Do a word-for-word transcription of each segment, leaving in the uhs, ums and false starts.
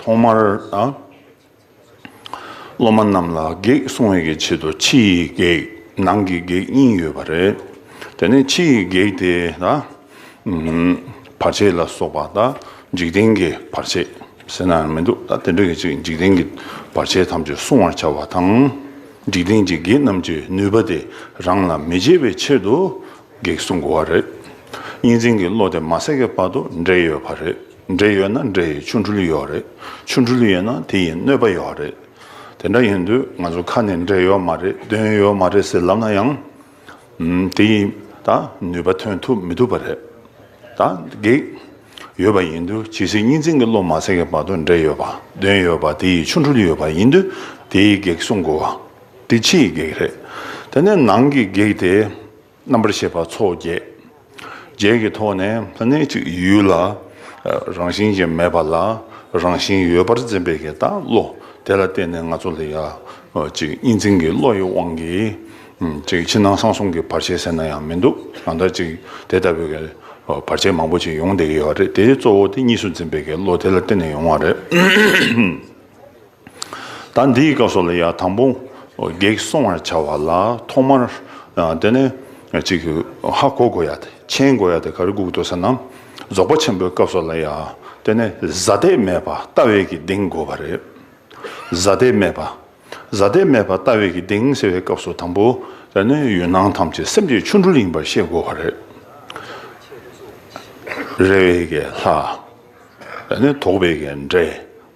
ཐོག་མར་ཨ། སློབ་མ་རྣམས་ལ་བགེགས་སྲུང་བའི་གི་ཆེད་དུ་ཕྱི་ཡི་བགེགས་ནང་གི་བགེགས་གཉིས་ཡོད་པ་རེད། དེ་ནས་ཕྱི་ཡི་བགེགས་དེ་ད་བར་ཆད་ལ་སོགས་པ་ད་འཇིག་རྟེན་གྱི་བར་ཆད་ཟེར་ན་ཡང་མི་འདུག་ད་དེ་འདྲ་གི་ཅིག་འཇིག་རྟེན་གྱི་བར་ཆད་ཐམས་ཅད་སྲུང་བར་བྱ་བ་དང་། འཇིག་རྟེན་གྱི་བགེགས་རྣམས་ཀྱི་ནུས་པ་དེ་རང་ལ་མི་བྱེད་པའི་ཆེད་དུ། བགེགས་སྲུང་དགོས་པ་རེད། གཉིས་འཛིན་གྱི་བློ་དེ་མ་ཟད་ཀྱི་བར་དུ་འབྲེལ་ཡོད་པ་རེད། འབྲེལ་ཡོད་ན་འབྲེལ་ཡི་ཆོ་འཕྲུལ་ཡོད་རེད། ཆོ་འཕྲུལ་ཡོད་ན་དེ་ཡི་གནོད་པ་ཡོད་རེད། དེ་འདྲ་ཡིན་དུས་ང་ཚོ་ཁ་ནས་འབྲེལ་ཡོད་མ་རེད། དོན་ཡོད་མ་རེད་ཟེར་ལབ་ན་ཡང་། ཨུམ། དེ་ཡི་ད་ནུས་པ་ཐོན་ཐུབ་མི་ཐུབ་པ་རེད། ད་བགེགས་ཡོད་པ་ཡིན་དུས་ཇི་སྲིད་གཉིས་འཛིན་གྱི་བློ་མ་ཟད་ཀྱི་བར་དུ་འབྲེལ་ཡོད་པ། དོན་ཡོད་པ། དེ་ཡི་ཆོ་འཕྲུལ་ཡོད་པ་ཡིན་དུས་དེ་ཡི་བགེགས་སྲུང་དགོས་པ། དེ་ཕྱི་ཡི་བགེགས་རེད། དེ་ནས་ནང་གི་བགེགས་དེ། རྣམ་པར་ཤེས་པ་ཚོགས་བརྒྱད། བརྒྱད་ཀྱི་ཐོག་ནས་ད་ནི་གཅིག་ཡུལ་ལ་རང་བཞིན་གྱིས་མེད་པ་ལ་རང་བཞིན་ཡོད་པར་འཛིན་པའི་གི་ད་བློ་དེ་ལ་བརྟེན་ནས་ང་ཚོ་ལ་ཡ་གཅིག་གཉིས་འཛིན་གྱི་བློ་ཡི་དབང་གིས་གཅིག་ཕྱི་ནང་གསང་གསུམ་གྱི་བར་ཆད་ཟེར་ན་ཡང་མི་འདུག་གང་ལྟར་གཅིག་དེ་ལྟ་བུའི་གི་བར་ཆད་མང་པོ་ཅིག་ཡོང་བསྡད་ཀྱི་ཡོད་རེད། དེའི་གཙོ་བོ་དེ་གཉིས་སུ་འཛིན་པའི་གི་བློ་དེ་ལ་བརྟེན་ནས་ཡོང་བ་རེད། ད་འདིའི་སྐབས་སུ་ལ་ཡང་དང་པོ་བགེགས་སྲུང་བར་བྱ་བ་ལ་ཐོག་མར་དེ་ནས་ཅིག་ཧ་གོ་དགོས་ཡ་དེ་མཁྱེན་དགོས་ཡ་དེ་ག་རེ་དགོས་ཀྱི་འདུག་ཟེར་ན། རྫོགས་པ་ཆེན་པོའི་སྐབས་སུ་ལ་ཡང་དེ་ནས་གཟའ་གཏད་མེད་པ་ལྟ་བའི་གི་གདེང་དགོས་པ་རེད། གཟའ་གཏད་མེད་པ། གཟའ་གཏད་མེད་པ་ལྟ་བའི་གི་གདེང་ཟེར་བའི་སྐབས་སུ་དང་པོ་དེ་ནས་ཡུལ་སྣང་ཐམས་ཅད་སེམས་ཀྱི་ཆོ་འཕྲུལ་ཡིན་པར་ཤེས་དགོས་པ་རེད། རེ་བའི་གི་ལྷ། ཨ་ནི་དོགས་པའི་གི་འདྲེ།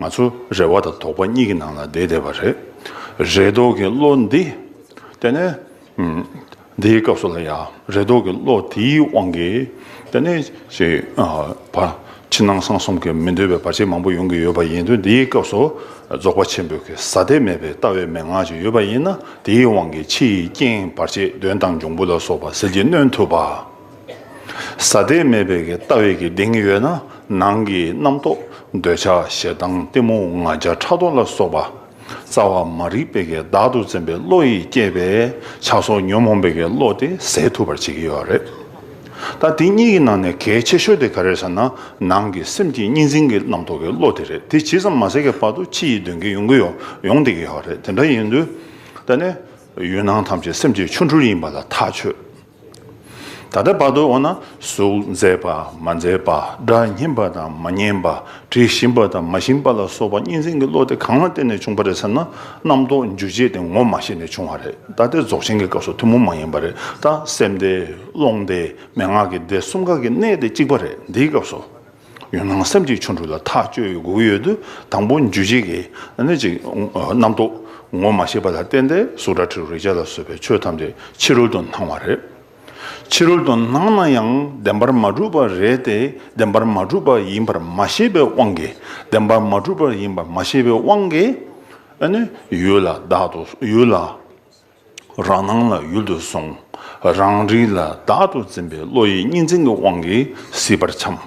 ང་ཚོ་རེ་བ་དང་དོགས་པ་གཉིས་ཀྱི་ནང་ལ་བསྡད་བསྡད་པ་རེད། རེ་དོགས་ཀྱི་བློ་འདི། དེ་ནས་ཨུམ། འདིའི་སྐབས་སུ་ལ་ཡང་རེ་དོགས་ཀྱི་བློ་དེའི་དབང་གིས་དེ་ནས་ཞེས་ཨ་བ་ཕྱི་ནང་གསང་གསུམ་གྱི་མི་འདོད་པའི་བར་ཆད་མང་པོ་ཡོང་གི་ཡོད་པ་ཡིན་དུས། འདིའི་སྐབས་སུ་རྫོགས་པ་ཆེན་པོའི་གི་གཟའ་གཏད་མེད་པའི་ལྟ་བའི་མན་ངག་ཅིག་ཡོད་པ་ཡིན་ན། དེའི་དབང་གིས་ཕྱི་ཡི་རྐྱེན་བར་ཆད་གདོན་དང་འབྱུང་པོ་ལ་སོགས་པ་ཟིལ་གྱིས་གནོན་ཐུབ་པ། གཟའ་གཏད་མེད་པའི་གི་ལྟ་བའི་གི་གདེང་ཡོད་ན། ནང་གི་རྣམ་རྟོག་འདོད་ཆགས་ཞེ་སྡང་གཏི་མུག་ང་རྒྱལ་ཕྲག་དོག་ལ་སོགས་པ་རྩ་བ་མ་རིག་པའི་གི་བདག་ཏུ་འཛིན་པའི་བློ་ཡིས་བསྐྱེད་པའི་ཆགས་སོགས་ཉོན་མོངས་པའི་གི་བློ་དེ་ཟད་ཐུབ་པར་བྱེད་ཀྱི་ཡོད་རེད། ད་དེ་གཉིས་ཀྱི་ནང་ནས་གལ་ཆེ་ཤོས་དེ་ག་རེ་རེད་ཟེར་ན། ནང་གི་སེམས་ཀྱི་གཉིས་འཛིན་གྱི་རྣམ་རྟོག་གི་བློ་དེ་རེད། དེ་ཇི་ཙམ་མ་ཟད་ཀྱི་བར་དུ་ཕྱི་ཡི་གདོན་བགེགས་ཡོང་གི་ཡོད། ཡོང་བསྡད་ཀྱི་ཡོད་རེད། དེ་འདྲ་ཡིན་དུས་དེ་ནས་ཡུལ་སྣང་ཐམས་ཅད་སེམས་ཀྱི་ཆོ་འཕྲུལ་ཡིན་པ་ལ་ཐག་ཆོད། ད་ལྟ་བར་དུ་འོ་ན་གཟུགས་མཛེས་པ་མ་མཛེས་པ། སྒྲ་སྙན་པ་དང་མ་སྙན་པ། དྲི་ཞིམ་པ་དང་མ་ཞིམ་པ་ལ་སོགས་པ་གཉིས་འཛིན་གྱི་བློ་དེ་གང་ལ་བརྟེན་ནས་བྱུང་བ་རེད་ཟེར་ན། རྣམ་རྟོག་འཇུག་བྱེད་དེ་ངོ་མ་ཤེས་ནས་བྱུང་བ་རེད། ད་དེ་རྫོགས་ཆེན་གྱི་སྐབས་སུ་ཐུན་མོང་མ་ཡིན་པ་རེད། ད་སེམས་དེ་རླུང་དེ་མན་ངག་གི་སྡེ་གསུམ་ཀ་གི་གནད་དེ་གཅིག་པ་རེད། འདིའི་སྐབས་སུ། ཡུལ་སྣང་སེམས་ཀྱི་ཆོ་འཕྲུལ་ལ་ཐག་གཅོད་དགོས་ཀྱི་ཡོད་དུས། དང་པོ་འཇུག་བྱེད་ཀྱི་ཨ་ནི་ཅིག་རྣམ་རྟོག་ངོ་མ་ཤེས་པ་ལ་བརྟེན་ཏེ་གཟུགས་སྒྲ་དྲི་རོ་རེག་བྱ་ལ་སོགས་པའི་ཆོས་ཐམས་ཅད་ཕྱི་རོལ་དུ་སྣང་བ་རེད། ཕྱི་རོལ་དུ་སྣང་ན་ཡང་བདེན་པར་མ་གྲུབ་པ་རེད་དེ། བདེན་པར་མ་གྲུབ་པ་ཡིན་པར་མ་ཤེས་པའི་དབང་གིས། བདེན་པར་མ་གྲུབ་པ་ཡིན་པར་མ་ཤེས་པའི་དབང་གིས་ཨ་ནི་ཡུལ་ལ་བདག་ཏུ། ཡུལ་ལ། རང་སྣང་ལ་ཡུལ་དུ་བཟུང་། རང་རིག་ལ་བདག་ཏུ་འཛིན་པའི་བློ་ཡི་གཉིས་འཛིན་གྱི་དབང་གིས་སྲིད་པར་འཁྱམས།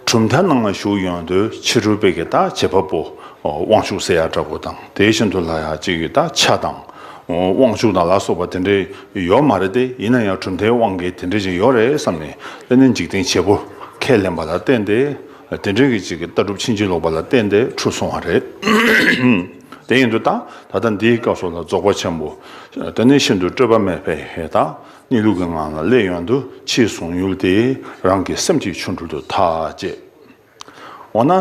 གྲུབ་མཐའ་ནང་ལ་ཞུགས་ཡོང་དུས་ཕྱི་རོལ་པའི་གི་ད་བྱེད་པ་པོ་དབང་ཕྱུག་ཟེར་ཡ་འདྲ་པོ་དང་། དེ་བཞིན་དུ་ལ་ཡ་གཅིག་གི་ད་ཆ་དང་དབང་ཕྱུག་དང་ལ་སོགས་པ་དེ་འདྲའི་ཡོད་མ་རེད་དེ། ཡིན་ན་ཡང་གྲུབ་མཐའི་དབང་གིས་དེ་འདྲ་ཅིག་ཡོད་རེད་བསམ་ནས། དེ་ནས་འཇིག་རྟེན་བྱེད་པོ་ཁས་ལེན་པ་ལ་བརྟེན་ཏེ། དེ་འདྲའི་གི་ཅིག་གི་ལྟ་གྲུབ་ཕྱིན་ཅི་ལོག་པ་ལ་བརྟེན་ཏེ་འཁྲུལ་སོང་བ་རེད། དེ་ཡིན་དུས་ད་ད་ལྟ་འདིའི་སྐབས་སུ་ལ་རྫོགས་པ་ཆེན་པོ། དེ་ནས་ཤིན་ཏུ་སྤྲོས་པ་མེད་པའི་ད་གནས་ལུགས་ཀྱི་ངང་ལ་སླེབས་ཡོང་དུས། ཕྱིའི་གཟུང་ཡུལ་དེ་རང་གི་སེམས་ཀྱི་ཆོ་འཕྲུལ་དུ་ཐག་བཅད། འོ་ན་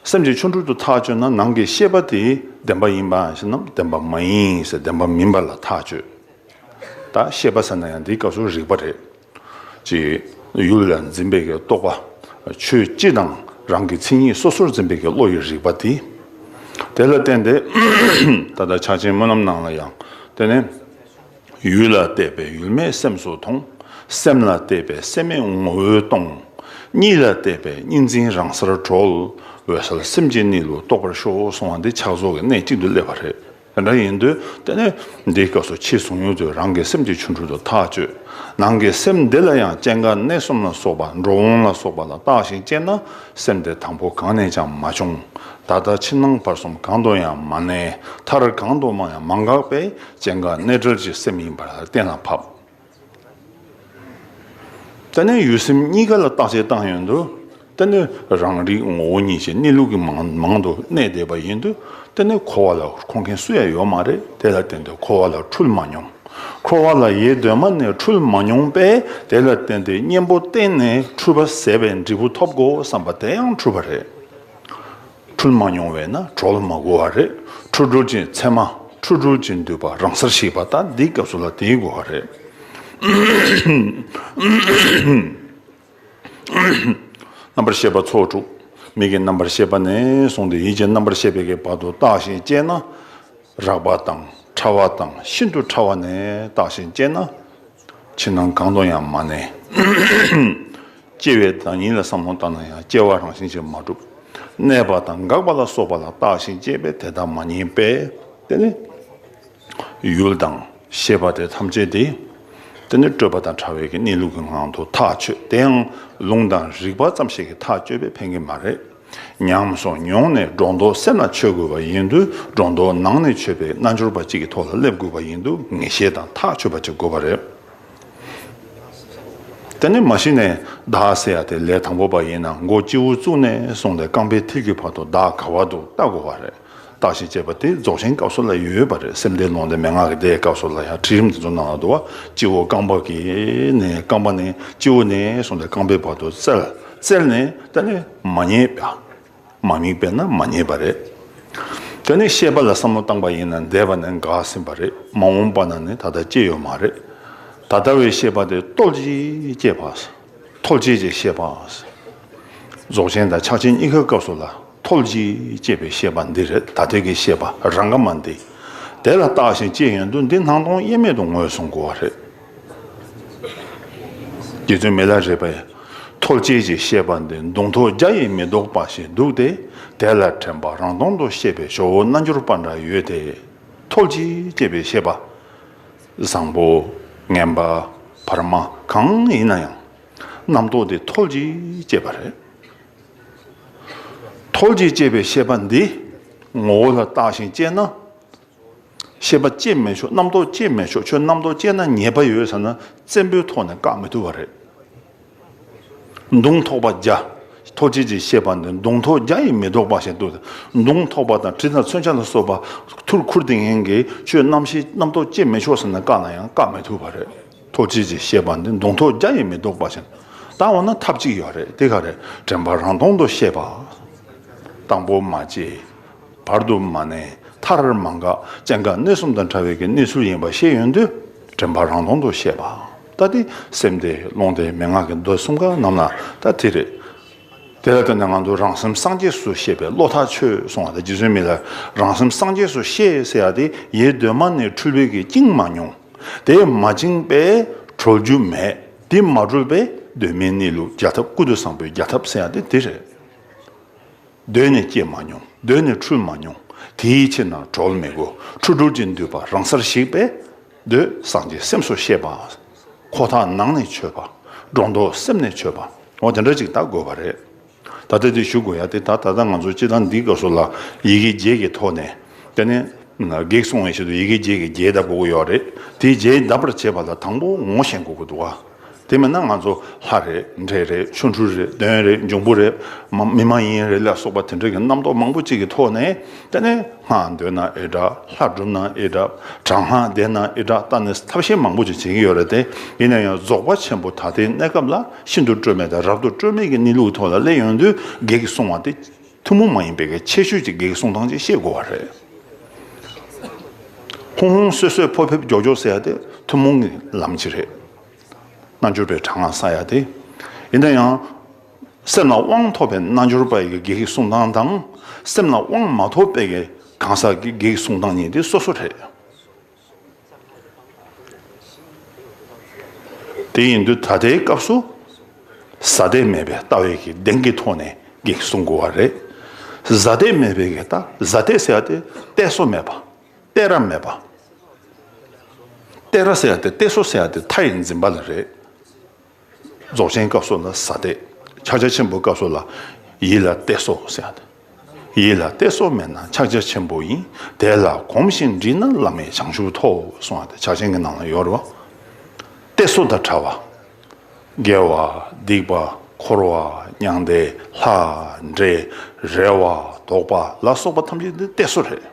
སེམས་ཀྱི་ཆོ་འཕྲུལ་དུ་ཐག་བཅད་ན། ནང་གི་ཤེས་པ་དེ་བདེན་པ་ཡིན་པ་ཞེ་ན། བདེན་པ་མ་ཡིན་ཟེར། བདེན་པ་མིན་པ་ལ་ཐག་བཅད། ད་ཤེས་པ་ཟེར་ན་ཡང་འདིའི་སྐབས་སུ་རིག་པ་རེད། ཅིག་ཡུལ་ལ་འཛིན་པའི་གི་རྟོག་པ། ཆོས་སྤྱི་དང་རང་གི་མཚན་ཉིད་སོ་སོར་འཛིན་པའི་གི་བློ་ཡི་རིག་པ་དེ། དེ་ལ་བརྟེན་ཏེ་ད་ལྟ་ཕྱག་ཆེན་སྨོན་ལམ་ནང་ལ་ཡང་དེ་ནས། ཡུལ་ལ་བལྟས་པས་ཡུལ་མེད་སེམས་སུ་མཐོང་། སེམས་ལ་བལྟས་པས་སེམས་མེད་ངོ་བོས་སྟོང་། གཉིས་ལ་བལྟས་པས་གཉིས་འཛིན་རང་སར་གྲོལ། འོད་གསལ་སེམས་ཀྱི་གནས་ལུགས་རྟོགས་པར་ཤོག་གསུང་བ་འདི་ཕྱག་རྫོགས་ཀྱི་གནད་གཅིག་ཏུ་སླེབས་པ་རེད། དེ་འདྲ་ཡིན་དུས་དེ་ནས་འདིའི་སྐབས་སུ་ཕྱིའི་གཟུང་ཡུལ་དུ་རང་གི་སེམས་ཀྱི་ཆོ་འཕྲུལ་དུ་ཐག་གཅོད། ནང་གི་སེམས་འདི་ལ་ཡང་སྐྱེ་འགག་གནས་གསུམ་ལ་སོགས་པ། འགྲོ་འོང་ལ་སོགས་པ་ལ་བརྟགས་ཤིང་དཔྱད་ན། སེམས་དེ་དང་པོ་གང་ནས་ཀྱང་མ་བྱུང་། ད་ལྟ་ཕྱི་ནང་བར་གསུམ་གང་དུ་ཡང་མ་གནས། མཐར་གང་དུ་མ་ཡང་མ་འགགས་པས། སྐྱེ་འགག་གནས་བྲལ་གྱི་སེམས་ཡིན་པར་གཏན་ལ་ཕབ། དེ་ནས་ཡུལ་སེམས་གཉིས་ཀ་ལ་བརྟག་དཔྱད་བཏང་ཡོང་དུས། དེ་ནི་རང་རིག་ངོ་བོ་ཉིད་ཀྱི་གནས་ལུགས་ཀྱི་མང་མང་དུ་གནས་བསྡད་པ་ཡིན་དུས། དེ་ནི་འཁོར་བ་ལ་འཁོར་མཁན་སུ་ཡང་ཡོད་མ་རེད། དེ་ལ་བརྟེན་ཏེ་འཁོར་བ་ལ་འཁྲུལ་མ་མྱོང་། འཁོར་བ་ལ་ཡེ་གདོད་མ་ནས་འཁྲུལ་མ་མྱོང་པས། དེ་ལ་བརྟེན་ཏེ་གཉེན་པོ་བསྟེན་ནས་འཁྲུལ་པ་ཟད་པའི་འབྲས་བུ་ཐོབ་དགོས་བསམ་པ་དེ་ཡང་འཁྲུལ་པ་རེད། འཁྲུལ་མ་མྱོང་བས་ན་གྲོལ་མ་དགོས་པ་རེད། འཁྲུལ་གྲོལ་གྱི་མཚན་མ། འཁྲུལ་གྲོལ་གྱི་འདུས་པ་རང་སར་ཞིག་པ། ད་འདིའི་སྐབས་སུ་ལ་དེའི་དགོས་པ་རེད། རྣམ་པར་ཤེས་པ་ཚོགས་དྲུག་མིག་གི་རྣམ་པར་ཤེས་པ་ནས་བཟུང་སྟེ་ཡིད་ཀྱི་རྣམ་པར་ཤེས་པའི་གི་བར་དུ་བརྟགས་ཤིང་དཔྱད་ན། རགས་པ་དང་ཕྲ་བ་དང་ཤིན་ཏུ་ཕྲ་བ་ནས་བརྟགས་ཤིང་དཔྱད་ན། ཕྱི་ནང་གང་དུ་ཡང་མ་གནས། སྐྱེ་བའི་བདག་ཉིད་ལ་བསམ་བློ་བཏང་ན་ཡང་སྐྱེ་བ་རང་བཞིན་གྱིས་མ་གྲུབ། གནས་པ་དང་འགག་པ་ལ་སོགས་པ་ལ་བརྟགས་ཤིང་དཔྱད་པས་དེ་དག་མ་རྙེད་པས། དེ་ནི་ཡུལ་དང་ཤེས་པ་དེ་ཐམས་ཅད་དེ། དེ་ནི་སྤྲོས་པ་དང་བྲལ་བའི་གི་གནས་ལུགས་ཀྱི་ངང་དུ་ཐག་ཆོད། དེ་ཡང་ལུང་དང་རིགས་པ་ཙམ་ཞིག་གིས་ཐག་གཅོད་པས་ཕན་གྱི་མ་རེད། ཉམས་སུ་མྱོང་ནས་སྒྲོ་འདོགས་སེམས་ལ་ཆོད་དགོས་པ་ཡིན་དུས། སྒྲོ་འདོགས་ནང་ནས་ཆོད་པའི་རྣལ་འབྱོར་པ་གཅིག་གི་ཐོག་ལ་སླེབས་དགོས་པ་ཡིན་དུས། ངེས་ཤེས་དང་ཐག་ཆོད་པ་ཅིག་དགོས་པ་རེད། དེ་ནི་མ་གཞི་ནས་བདག་ཟེར་ཡ་དེ་ལས་དང་པོ་པ་ཡིན་ན། མགོ་སྤྱི་བོ་གཙུག་ནས་བཟུང་སྟེ་རྐང་པའི་མཐིལ་གྱི་བར་དུ་བདག་ག་བར་འདུག་བལྟ་དགོས་པ་རེད། བརྟགས་ཤིང་དཔྱད་པ་དེ་རྫོགས་ཆེན་སྐབས་སུ་ལ་ཡོད་པ་རེད། སེམས་སྡེ་ལུང་སྡེ་མན་ངག་གི་སྡེའི་སྐབས་སུ་ལ་ཡང་ཁྲིད་རིམ་དེ་ཚོ་ནང་ལ་འདུག་བ། སྤྱི་བོ་རྐང་པ་གི་ནས། རྐང་པ་ནས་སྤྱི་བོ་ནས་བཟུང་སྟེ་རྐང་པའི་བར་དུ་བཙལ། བཙལ་ནས་དེ་ནི་མ་རྙེད་པ། མ་དམིགས་པས་ན་མ་རྙེད་པ་རེད། དེ་ནི་ཤེས་པ་ལ་བསམ་བློ་བཏང་པ་ཡིན་ན། འདས་པ་ནི་འགགས་ཟིན་པ་རེད། མ་འོངས་པ་ན་ནི་ད་ལྟ་སྐྱེ་ཡོད་མ་རེད། ད་ལྟ་བའི་ཤེས་པ་དེ་རྟོལ་གཅིག་སྐྱེས་པ། ཐོལ་སྐྱེས་ཀྱི་ཤེས་པ། རྫོགས་ཆེན་དང་ཕྱག་ཆེན་གཉིས་ཀའི་སྐབས་སུ་ལ་ཐོལ་གཅིག་སྐྱེས་པའི་ཤེས་པ་འདི་རེད། ད་ལྟའི་གི་ཤེས་པ་རང་ག་མ་འདི། དེ་ལ་བརྟགས་ཤིང་དཔྱད་ཡོང་དུས། འདི་སྣང་སྟོང་དབྱེར་མེད་དུ་ངོས་བཟུང་དགོས་པ་རེད། རྗེ་བཙུན་མི་ལ་རས་པས། ཐོལ་སྐྱེས་ཀྱི་ཤེས་པ་འདི། མདུང་ཐོགས་བརྒྱ་ཡིས་མི་ལྡོག་པ་ཞིག་འདུག་སྟེ། དེ་ལ་དྲན་པ་རང་སྟོང་དུ་ཤེས་པའི་ཇོ་བོ་རྣལ་འབྱོར་པ་འདྲ་ཡོད་དེ། ཐོལ་གཅིག་སྐྱེས་པའི་ཤེས་པ། བཟང་པོ། ངན་པ། བར་མ་གང་ཡིན་ན་ཡང་། རྣམ་རྟོག་འདི་ཐོལ་གཅིག་སྐྱེས་པ་རེད། ཐོལ་གཅིག་སྐྱེས་པའི་ཤེས་པ་འདི་ངོ་བོ་ལ་བརྟགས་ཤིང་དཔྱད་ན། ཤེས་པ་སྐྱེས་མི་ཆོག། རྣམ་རྟོག་སྐྱེས་མི་ཆོག། ཁྱོད་རྣམ་རྟོག་སྐྱེས་ན་ཉེས་པ་ཡོད་ཟེར་ན། བཙན་པོའི་ཐོག་ནས་བཀག་མི་ཐུབ་པ་རེད། མདུང་ཐོགས་པ་བརྒྱ། ཐོལ་སྐྱེས་ཀྱི་ཤེས་པ་འདི། མདུང་ཐོགས་བརྒྱ་ཡིས་མི་ལྡོག་པ་ཞིག་འདུག། མདུང་ཐོགས་པ་དང་གྲི་དང་མཚོན་ཆ་ལ་སོགས་པ་ཐུར་ཁུར་དེ་ངན་གྱིས་ཁྱོད་རྣམ་ཤེས་རྣམ་རྟོག་སྐྱེས་མི་ཆོག་ཟེར་ན་བཀག་ན་ཡང་བཀག་མི་ཐུབ་པ་རེད། ཐོལ་སྐྱེས་ཀྱི་ཤེས་པ་འདི། མདུང་ཐོགས་བརྒྱ་ཡིས་མི་ལྡོག་པ་ཞིག། ད་འོ་ན་ཐབས་གཅིག་ཡོད་རེད། དེ་ག་རེད། དྲན་པ་རང་སྟོང་དུ་ཤེས་པ། དང་པོ་མ་སྐྱེས། བར་དུ་མ་གནས། མཐར་མ་འགགས། སྐྱེ་འགག་གནས་གསུམ་དང་བྲལ་བའི་གི་གནས་ཚུལ་ཡིན་པ་ཤེས་ཡོང་དུས། དྲན་པ་རང་སྟོང་དུ་ཤེས་པ། ད་དེ་སེམས་སྡེ་ཀློང་སྡེ་མན་ངག་གི་མདོ་གསུམ་ཀ་རྣམས་ལ་ད་དེ་རེད། དེ་ལ་བརྟེན་ནས་ང་ཚོ་རང་སེམས་སངས་རྒྱས་སུ་ཤེས་པའི་བློ་ཐག་ཆོད་གསུང་བ་དང་། རྗེ་བཙུན་མི་ལ་རང་སེམས་སངས་རྒྱས་སུ་ཤེས་ཟེར་ཡ་དེ། ཡེ་གདོད་མ་ནས་འཁྲུལ་པའི་གི་བཅིངས་མ་མྱོང་། དེ་མ་བཅིངས་པས་གྲོལ་རྒྱུ་མེད། དེ་མ་གྲོལ་བས་གདོད་མའི་གནས་ལུགས་རྒྱ་ཐབས། ཀུན་ཏུ་བཟང་པོའི་རྒྱ་ཐབས་ཟེར་ཡ་དེ་དེ་རེད། གདོད་ནས་སྐྱེས་མ་མྱོང་། གདོད་ནས་འཁྲུལ་མ་མྱོང་། དེའི་ཕྱིར་ན་གྲོལ་མི་དགོས། འཁྲུལ་གྲོལ་གྱི་འདུས་པ་རང་སར་ཞིག་པས། འདོད་སངས་རྒྱས་སེམས་སུ་ཤེས་པ། ཁོ་ཐག་ནང་ནས་ཆོད་པ། སྒྲོ་འདོགས་སེམས་ནས་ཆོད་པ། འོ་དེ་འདྲ་ཅིག་ད་དགོས་པ་རེད། ད་ལྟ་དེ་ཞུ་དགོས་ཡ་དེ། ད་ད་ལྟ་ང་ཚོ་སྤྱིར་བཏང་འདིའི་སྐབས་སུ་ལ་ཡི་གེ་བརྒྱད་ཀྱི་ཐོག་ནས། དེ་ནས་བགེགས་སྲུང་བའི་ཆེད་དུ་ཡི་གེ་བརྒྱད་ཀྱི་རྒྱས་གདབ་དགོས་ཀྱི་ཡོད་རེད། དེའི་རྒྱས་གདབ་པར་བྱེད་པ་ལ་དང་པོ་ངོ་ཤེས་དགོས་ཀྱི་འདུག་བ། དེ་མིན་ན་ང་ཚོ་ལྷ་རེད། འདྲེ་རེད། ཆོ་འཕྲུལ་རེད། གདོན་རེད། འབྱུང་པོ་རེད། མ་མི་མ་ཡིན་རེད་ལ་སོགས་པ་དེ་འདྲ་གི་རྣམ་རྟོག་མང་པོ་ཅིག་གི་ཐོག་ནས། དེ་ནས་སྔགས་འདོན་ན་ཨེ་དྲག། ལྷ་སྒྲུབ་ན་ཨེ་དྲག། དྲག་སྔགས་བཟླས་ན་ཨེ་དྲག། ད་ནི་ཐབས་ཤེས་མང་པོ་ཅིག་བྱེད་ཀྱི་ཡོད་རེད་དེ། ཡིན་ན་ཡང་རྫོགས་པ་ཆེན་པོ་ད་ལྟའི་གནས་སྐབས་ལ་ཤིན་ཏུ་སྤྲོས་མེད་དང་རབ་ཏུ་སྤྲོས་མེད་ཀྱི་གནས་ལུགས་ཐོག་ལ་སླེབས་ཡོང་དུས། བགེགས་སྲུང་བ་དེ་ཐུན་མོང་མ་ཡིན་པའི་གི་ཆེ་ཤོས་ཀྱི་བགེགས་སྲུང་སྟངས་ཅིག་ཤེས་དགོས་པ་རེད། ཧོང་ཧོང་སོད་སོད་ཕོ་ཕེབས་མགྱོགས་མགྱོགས་ཟེར་ཡ་དེ་ཐུན་མོང་གི་ལམ་ཅིག་རེད། རྣལ་འབྱོར་པའི་དྲག་སྔགས་བསགས་ཡ་དེ། ཡིན་ན་ཡང་། སེམས་ལ་དབང་ཐོབ་པའི་རྣལ་འབྱོར་པ་ཡི་གེ་བགེགས་སྲུང་སྟངས་དང་། སེམས་ལ་དབང་མ་ཐོབ་པའི་གི་གང་ཟག་གི་བགེགས་སྲུང་སྟངས་གཉིས་དེ་སོ་སོ་རེད། དེ་ཡིན་དུས་ད་ལྟའི་སྐབས་སུ། གཟའ་གཏད་མེད་པའི་ལྟ་བའི་གི་གདེང་གི་ཐོག་ནས་བགེགས་སྲུང་དགོས་པ་རེད། གཟའ་གཏད་མེད་པའི་གི་ལྟ། གཟའ་གཏད་ཟེར་ཡ་དེ་གཏད་སོ་མེད་པ། གཏད་ར་མེད་པ། གཏད་ར་ཟེར་ཡ་དེ། གཏད་སོ་ཟེར་ཡ་དེ་མཐའ་ཡི་འཛིན་པ་ལ་རེད། རྫོགས་ཆེན་སྐབས་སུ་ལ་གཟའ་གཏད། ཕྱག་རྒྱ་ཆེན་པོའི་སྐབས་སུ་ལ་ཡིད་ལ་གཏད་སོ་ཟེར་ཡ་དེ། ཡིད་ལ་གཏད་སོ་མེད་ན་ཕྱག་རྒྱ་ཆེན་པོ་ཡིན། དེ་ལ་གོམས་ཤིང་འདྲིས་ན་བླ་མེད་བྱང་ཆུབ་ཐོབ་གསུང་བ་དེ་ཕྱག་ཆེན་གྱི་ནང་ལ་ཡོད་རེད་བ། གཏད་སོ་དང་བྲལ་བ། དགེ་བ་སྡིག་པ། འཁོར་བ་མྱང་འདས་ལྷ་འདྲེ་རེ་བ་དོགས་པ་ལ་སོགས་པ་ཐམས་ཅད་འདི་གཏད་སོ་རེད།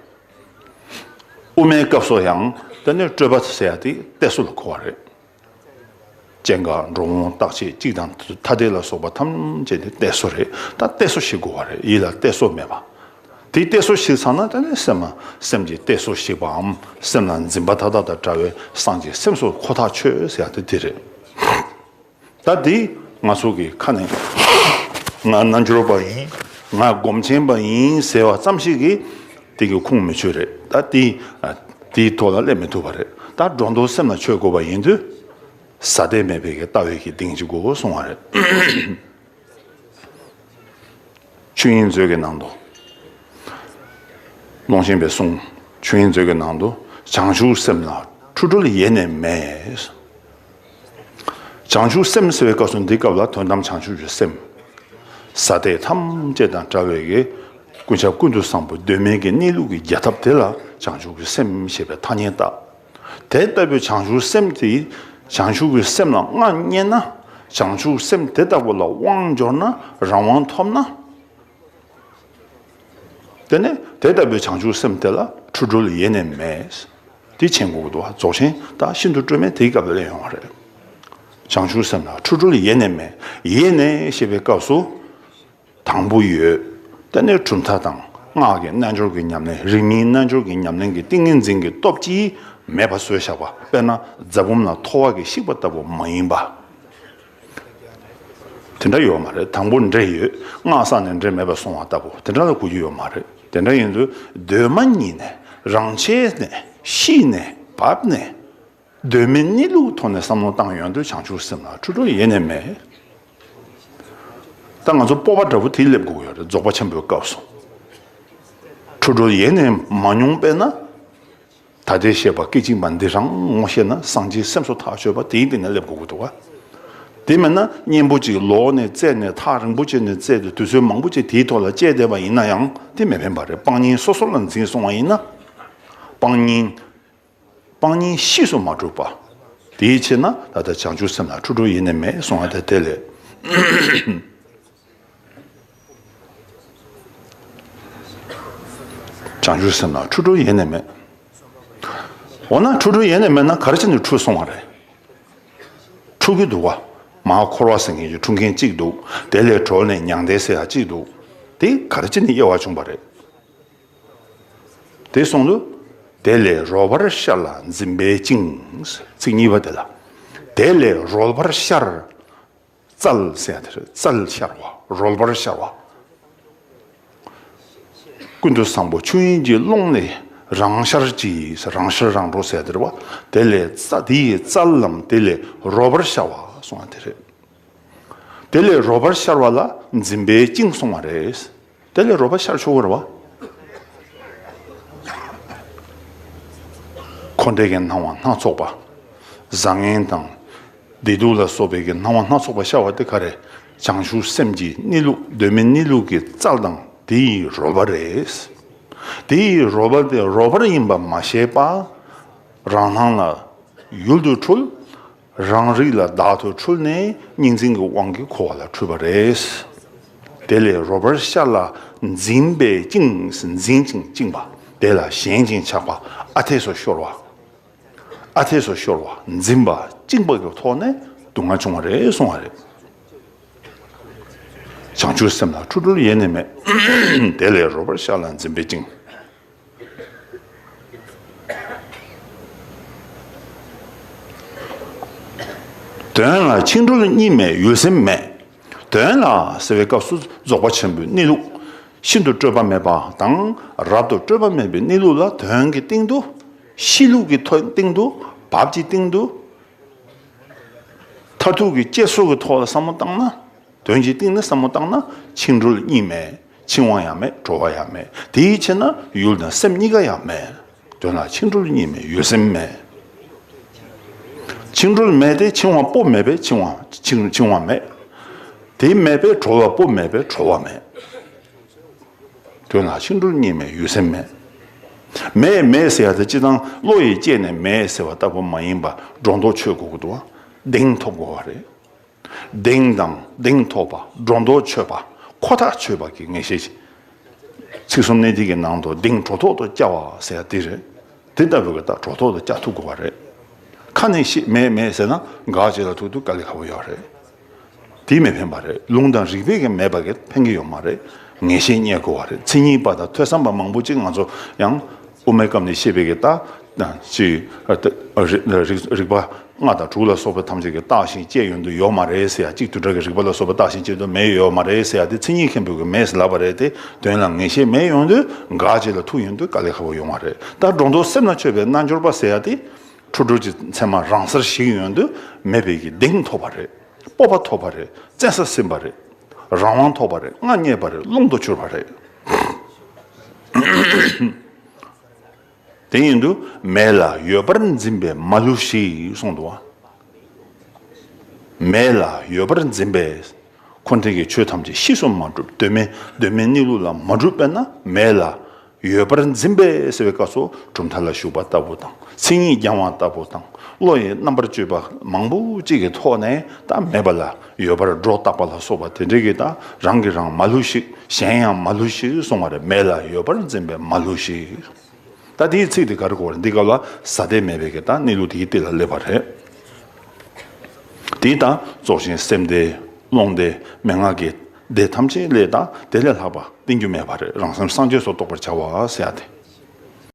དབུ་མའི་སྐབས་སུ་ཡང་དེ་ནས་སྤྲོས་པ་ཟེར་ཡ་དེ་གཏད་སོ་ལ་གོ་བ་རེད། སྐྱེ་འགག་འགྲོ་འོང་རྟག་ཆད་གཅིག་དང་ཐ་དད་ལ་སོགས་པ་ཐམས་ཅད་དེ་གཏད་སོ་རེད། ད་གཏད་སོ་ཞིག་དགོས་པ་རེད། ཡིད་ལ་གཏད་སོ་མེད་པ། དེ་གཏད་སོ་ཞིག་ཚང་ན་དེ་ནས་སེམས་སེམས་ཀྱི་གཏད་སོ་ཞིག་པའམ་སེམས་ལ་འཛིན་པ་མཐའ་དག་དང་བྲལ་བའི་སངས་རྒྱས་སེམས་སུ་ཁོ་ཐག་ཆོད་ཟེར་ཡ་དེ་དེ་རེད། ད་དེ་ང་ཚོ་གི་ཁ་ནས་ང་རྣལ་འབྱོར་པ་ཡིན། ང་སྒོམ་ཆེན་པ་ཡིན་ཟེར་བ་ཙམ་ཞིག་གིས་དེ་གི་ཁུངས་མི་ཆོད་རེད། ད་དེ་དེའི་ཐོག་ལ་སླེབས་མི་ཐུབ་པ་རེད། ད་སྒྲོ་འདོགས་སེམས་ལ་ཆོད་དགོས་པ་ཡིན་དུས། ས་དེ་མེད་པའི་གི་ལྟ་བའི་གི་གདེང་ཅིག་དགོས་གསུང་བ་རེད། ཆོས་དབྱིངས་མཛོད་ཀྱི་ནང་དུ། ཀློང་ཆེན་པའི་གསུང་། ཆོས་དབྱིངས་མཛོད་ཀྱི་ནང་དུ། བྱང་ཆུབ་སེམས་ལ་འཁྲུལ་གྲོལ་ཡེ་ནས་མེད། བྱང་ཆུབ་སེམས་ཟེར་བའི་སྐབས་སུ་འདི་སྐབས་ལ་དོན་དམ་བྱང་ཆུབ་ཀྱི་སེམས། ས་དེ་ཐམས་ཅད་དང་བྲལ་བའི་གི་ཀུན་ཁྱབ་ཀུན་ཏུ་བཟང་པོ་གདོད་མའི་གི་གནས་ལུགས་ཀྱི་རྒྱ་ཐབས་དེ་ལ་བྱང་ཆུབ་ཀྱི་སེམས་ཞེས་པའི་ཐ་སྙད་བཏགས། དེ་ལྟ་བུའི་བྱང་ཆུབ་སེམས་དེ་བྱང་ཆུབ་ཀྱི་སེམས་ལ་མངའ་བརྙེས་ན། བྱང་ཆུབ་སེམས་དེ་ལྟ་བུ་ལ་དབང་འབྱོར་ན། རང་དབང་ཐོབ་ན། དེ་ནས་དེ་ལྟ་བུའི་བྱང་ཆུབ་སེམས་དེ་ལ་འཁྲུལ་གྲོལ་ཡེ་ནས་མེད། དེ་མཁྱེན་དགོས་ཀྱི་འདུག་བ། རྫོགས་ཆེན་ད་ཤིན་ཏུ་སྤྲོས་མེད་དེའི་སྐབས་ལ་ཡོང་བ་རེད། བྱང་ཆུབ་སེམས་ལ་འཁྲུལ་གྲོལ་ཡེ་ནས་མེད། ཡེ་ནས་ཞེས་པའི་སྐབས་སུ། དང་པོ་ཡོད། དེ་ནས་གྲུབ་མཐའ་དང་སྔགས་ཀྱི་རྣལ་འབྱོར་གྱི་ཉམས་ལེན། རིག་གནས་རྣལ་འབྱོར་གྱི་ཉམས་ལེན་གྱི་ཏིང་ངེ་འཛིན་གྱི་སྟོབས་ཀྱིས་མེད་པ་བཟོས་བཞག་པ། དཔེར་ན་རྫ་བུམ་ལ་ཐོ་བ་གིས་བཤིག་པ་ལྟ་བུ་མ་ཡིན་པ། དེ་འདྲ་ཡོད་མ་རེད། དང་པོ་འདྲེ་ཡོད། སྔགས་བསགས་ནས་འདྲེ་མེད་པ་སོང་བ་ལྟ་བུ་དེ་འདྲ་ལ་གོ་རྒྱུ་ཡོད་མ་རེད། དེ་འདྲ་ཡིན་དུས་གདོད་མ་ཉིད་ནས་རང་ཆས་ནས་ཤི་ནས་བབས་ནས། གདོད་མའི་གནས་ལུགས་ཐོག་ནས་བསམ་བློ་བཏང་ཡོང་དུས་བྱང་ཆུབ་སེམས་ལ་འཁྲུལ་གྲོལ་ཡེ་ནས་མེད། ད་ང་ཚོ་སྤོབས་པ་འདྲ་པོ་དེ་སླེབས་དགོས་ཀྱི་ཡོད་རེད། རྫོགས་པ་ཆེན་པོའི་སྐབས་སུ་འཁྲུལ་གྲོལ་ཡེ་ནས་མ་མྱོང་པས་ན། ད་ལྟའི་བཤད་པ་སྐད་ཅིག་མ་འདི་རང་ངོ་ཤེས་ན་སངས་རྒྱས་སེམས་སུ་ཐག་ཆོད་པ་དེའི་སྟེང་ནས་སླེབས་དགོས་ཀྱི་འདུག་ག། དེ་མིན་ན་གཉེན་པོ་ཅིག་ལོག་ནས་བཙལ་ནས་ཐག་རིང་པོ་བྱས་ནས་བཙལ་ཏེ་དུས་ཚོད་མང་པོ་ཅིག་དེའི་ཐོག་ལ་བཅད་བསྡད་པ་ཡིན་ན་ཡང་དེ་མི་ཕན་པ་རེད། སྤང་གཉེན་སོ་སོ་ལ་འཛིན་སོང་བ་ཡིན་ན། སྤང་གཉེན། སྤང་གཉེན་གཤིས་སུ་མ་གྲུབ་པ། དེའི་ཕྱིར་ན་ད་ལྟ་བྱང་ཆུབ་སེམས་ལ་འཁྲུལ་གྲོལ་ཡེ་ནས་མེད་གསུང་བ་དེ་དེ་ལས། བྱང་ཆུབ་སེམས་ལ་འཁྲུལ་གྲོལ་ཡེ་ནས་མེད། འོ་ན་འཁྲུལ་གྲོལ་ཡེ་ནས་མེད་ན་ག་རེ་བྱས་ནས་འཁྲུལ་སོང་བ་རེད། འཁྲུལ་གྱི་འདུག་བ། མར་འཁོར་བ་ཟེར་མཁན་གྱི་འཁྲུལ་མཁན་གཅིག་འདུག་དེ་ལས་གྲོལ་ནས་མྱང་འདས་ཟེར་ཡ་གཅིག་འདུག་དེ་ག་རེ་བྱས་ནས་དབྱེ་བ་བྱུང་བ་རེད། དེ་སོང་དུས། དེ་ལས་རོལ་པར་ཤར་ལ་འཛིན་པས་བཅིངས། ཚིག་གཉིས་པ་དེ་ལ། དེ་ལས་རོལ་པར་ཤར། བཙལ་ཟེར་ཡ་དེ་རེད། བཙལ་ཤར་བ། རོལ་པར་ཤར་བ། ཀུན་ཏུ་བཟང་པོ་ཆོས་དབྱིངས་ཀྱི་ཀློང་ནས་རང་ཤར་གྱིས། རང་ཤར་རང་གྲོལ་ཟེར་ཡ་དེ་རེད་བ། དེ་ལས་བཙལ། དེ་ཡི་བཙལ་ལམ་དེ་ལས་རོལ་པར་ཤར་བ་གསུང་བ་དེ་རེད། དེ་ལས་རོལ་པར་ཤར་བ་ལ་འཛིན་པས་བཅིངས་གསུང་བ་རེད། དེ་ལས་རོལ་པ་ཤར་ཆོག་གི་རེད་བ། འཁོར་འདས་ཀྱི་སྣང་བ་སྣ་ཚོགས་པ། བཟང་ངན་དང་། བདེ་སྡུག་ལ་སོགས་པའི་གི་སྣང་བ་སྣ་ཚོགས་པ་ཤར་བ་དེ་ག་རེ། བྱང་ཆུབ་སེམས་ཀྱི་གནས་ལུགས། གདོད་མའི་གནས་ལུགས་ཀྱི་བཙལ་དང་དེ་ཡི་རོལ་པ་རེད། དེ་ཡི་རོལ་པ་དེ་རོལ་པར་ཡིན་པ་མ་ཤེས་པ། རང་སྣང་ལ་ཡུལ་དུ་འཁྲུལ། རང་རིག་ལ་བདག་ཏུ་འཁྲུལ་ནས་གཉིས་འཛིན་གྱི་དབང་གིས་འཁོར་བ་ལ་འཁྲུལ་པ་རེད། དེ་ལས་རོལ་པར་ཤར་ལ་འཛིན་པས་བཅིངས། འཛིན་ཅིང་བཅིངས་པ། དེ་ལ་ཞེན་ཅིང་ཆགས་པ། ཨ་འཐས་སུ་ཤོར་བ། ཨ་འཐས་སུ་ཤོར་བ། འཛིན་པ་བཅིངས་པ་གི་ཐོག་ནས་སྡུག་བསྔལ་བྱུང་བ་རེད་གསུང་བ་རེད། བྱང་ཆུབ་སེམས་ལ་འཁྲུལ་གྲོལ་ཡེ་ནས་མེད། དེ་ལས་རོལ་པར་ཤར་ལ་འཛིན་པས་བཅིངས། དོན་ལ་འཆིང་གྲོལ་གཉིས་མེད་ཡུལ་སེམས་མེད། དོན་ལ་ཟེར་བའི་སྐབས་སུ་རྫོགས་པ་ཆེན་པོའི་གནས་ལུགས། ཤིན་ཏུ་སྤྲོས་པ་མེད་པ་དང་རབ་ཏུ་སྤྲོས་པ་མེད་པའི་གནས་ལུགས་ལ་དོན་གྱི་སྟེང་དུ། གཤིས་ལུགས་ཀྱི་ཐོག་སྟེང་དུ། བབ་ཀྱི་སྟེང་དུ། མཐར་ཐུག་གི་བསྐྱེད་རྫོགས་ཀྱི་ཐོག་ལ་བསམ་བློ་བཏང་ན། དོན་གྱི་སྟེང་ནས་བསམ་བློ་བཏང་ན་འཆིང་གྲོལ་གཉིས་མེད། འཆིང་བ་ཡང་མེད། གྲོལ་བ་ཡང་མེད། དེའི་ཕྱིར་ན་ཡུལ་དང་སེམས་གཉིས་ཀ་ཡང་མེད། དོན་ལ་འཆིང་གྲོལ་གཉིས་མེད་ཡུལ་སེམས་མེད། འཆིང་གྲོལ་མེད་དེ་འཆིང་བ་པོ་མེད་པས་འཆིང་བ་འཆིང་འཆིང་བ་མེད། དེ་མེད་པས་གྲོལ་བ་པོ་མེད་པས་གྲོལ་བ་མེད། དོན་ལ་འཆིང་གྲོལ་གཉིས་མེད་ཡུལ་སེམས་མེད། མེད་མེད་ཟེར་ཡ་དེ་སྤྱིར་བཏང་བློ་ཡིས་དཔྱད་ནས་མེད་ཟེར་བ་ལྟ་བུ་མ་ཡིན་པ་སྒྲོ་འདོགས་ཆོད་དགོས་ཀྱི་འདུག་བ། གདེང་ཐོབ་དགོས་པ་རེད། གདེང་དང་གདེང་ཐོབ་པ། སྒྲོ་འདོགས་ཆོད་པ། ཁོ་ཐག་ཆོད་པ་གི་ངེས་ཤེས་ཤིག། ཚིག་གསུམ་གནད་བརྡེག་གི་ནང་དུ་གདེང་གྲོལ་ཐོག་ཏུ་བསྐྱལ་བ་ཟེར་ཡ་དེ་རེད། དེ་ལྟ་བུའི་གི་ད་གྲོལ་ཐོག་ཏུ་བསྐྱལ་ཐུབ་དགོས་པ་རེད། ཁ་ནས་ཤེས་མེད་མེད་ཟེར་ན་འགའ་ཅིག་ལ་ཐུག་དུས་དཀའ་ལས་ཁག་པོ་ཡོད་རེད། དེ་མི་ཕན་པ་རེད། ལུང་དང་རིགས་པས་ཀྱང་མེད་པ་གི་ཕན་གྱི་ཡོད་མ་རེད། ངེས་ཤེས་རྙེད་དགོས་པ་རེད། མཚན་ཉིད་པ་དང་ཐོས་བསམ་པ་མང་པོ་ཅིག་ང་ཚོ་ཡང་དབུ་མའི་སྐབས་ནས་བཤད་པའི་གི་ད་ཅིག་རིག་རིག་པ་ལྔ་དང་དྲུག་ལ་སོགས་པ་ཐམས་ཅད་ཀྱིས་བརྟགས་ཤིང་དཔྱད་ཡོང་དུས་ཡོད་མ་རེད་ཟེར་ཡ། གཅིག་དུ་འདྲ་གི་རིག་པ་ལ་སོགས་པ་བརྟགས་ཤིང་དཔྱད་དུས་མེད་ཡོད་མ་རེད་ཟེར་ཡ་དེ་མཚན་ཉིད་མཁན་པོ་གི་མེད་ཟེར་ལབ་པ་རེད་དེ། དོན་ལ་ངེས་ཤེས་མེད་ཡོང་དུས་འགའ་ཅིག་ལ་ཐུག་ཡོང་དུས་དཀའ་ལས་ཁག་པོ་ཡོང་བ་རེད། ད་སྒྲོ་འདོགས་སེམས་ལ་ཆོད་པའི་རྣལ་འབྱོར་པ་ཟེར་ཡ་དེ་འཕྲོ་འགྲོས་ཀྱི་མཚན་མ་རང་སར་ཞིག་ཡོང་དུས་མེད་པའི་གི་གདེང་ཐོབ་པ་རེད། སྤོབས་པ་ཐོབ་པ་རེད། བཙན་ས་ཟིན་པ་རེད། རང་དབང་ཐོབ་པ་རེད། མངའ་བརྙེས་པ་རེད། ཀློང་དུ་གྱུར་པ་རེད། དེ་ཡིན་དུས་མེད་ལ་ཡོད་པར་འཛིན་པས་མ་བསླུ་ཞིག་གསུངས་འདུག་བ། མེད་ལ་ཡོད་པར་འཛིན་པས། འཁོར་འདས་ཀྱི་ཆོས་ཐམས་ཅད་གཤིས་སུ་མ་གྲུབ། གདོད་མའི་གདོད་མའི་གནས་ལུགས་ལ་མ་གྲུབ་པས་ན་མེད་ལ་ཡོད་པར་འཛིན་པས་ཟེར་བའི་སྐབས་སུ་གྲུབ་མཐའ་ལ་ཞུགས་པ་ལྟ་བུ་དང་། མཚན་ཉིད་རྒྱང་བ་ལྟ་བུ་དང་། བློ་ཡི་རྣམ་པར་དཔྱོད་པ་མང་པོ་གཅིག་གི་ཐོག་ནས་ད་མེད་པ་ལ་ཡོད་པར་སྒྲོ་བཏགས་པ་ལ་སོགས་པ་དེ་འདྲའི་གི་ད་རང་གིས་རང་མ་བསླུ་ཞིག། གཞན་ཡང་མ་བསླུ་ཞིག་གསུངས་པ་རེད། མེད་ལ་ཡོད་པར་འཛིན་པས་མ་བསླུ་ཞིག། ད་དེའི་ཚིག་དེ་ག་རེ་གོ་བ་རེད། འདི་སྐབས་ལ་ཟ་དེ་མེད་པའི་གི་ད་གནས་ལུགས་དེའི་སྟེང་ལ་སླེབས་པ་རེད། དེ་ད་རྫོགས་ཆེན་སེམས་སྡེ་ཀློང་སྡེ་མན་ངག་གི་སྡེ་ཐམས་ཅད་ལས་ད་དེ་ལས་ལྷག་པ་བསྟན་རྒྱུ་མེད་པ་རེད། རང་སེམས་སངས་རྒྱས་སུ་རྟོགས་པར་བྱ་བ་ཟེར་ཡ་དེ།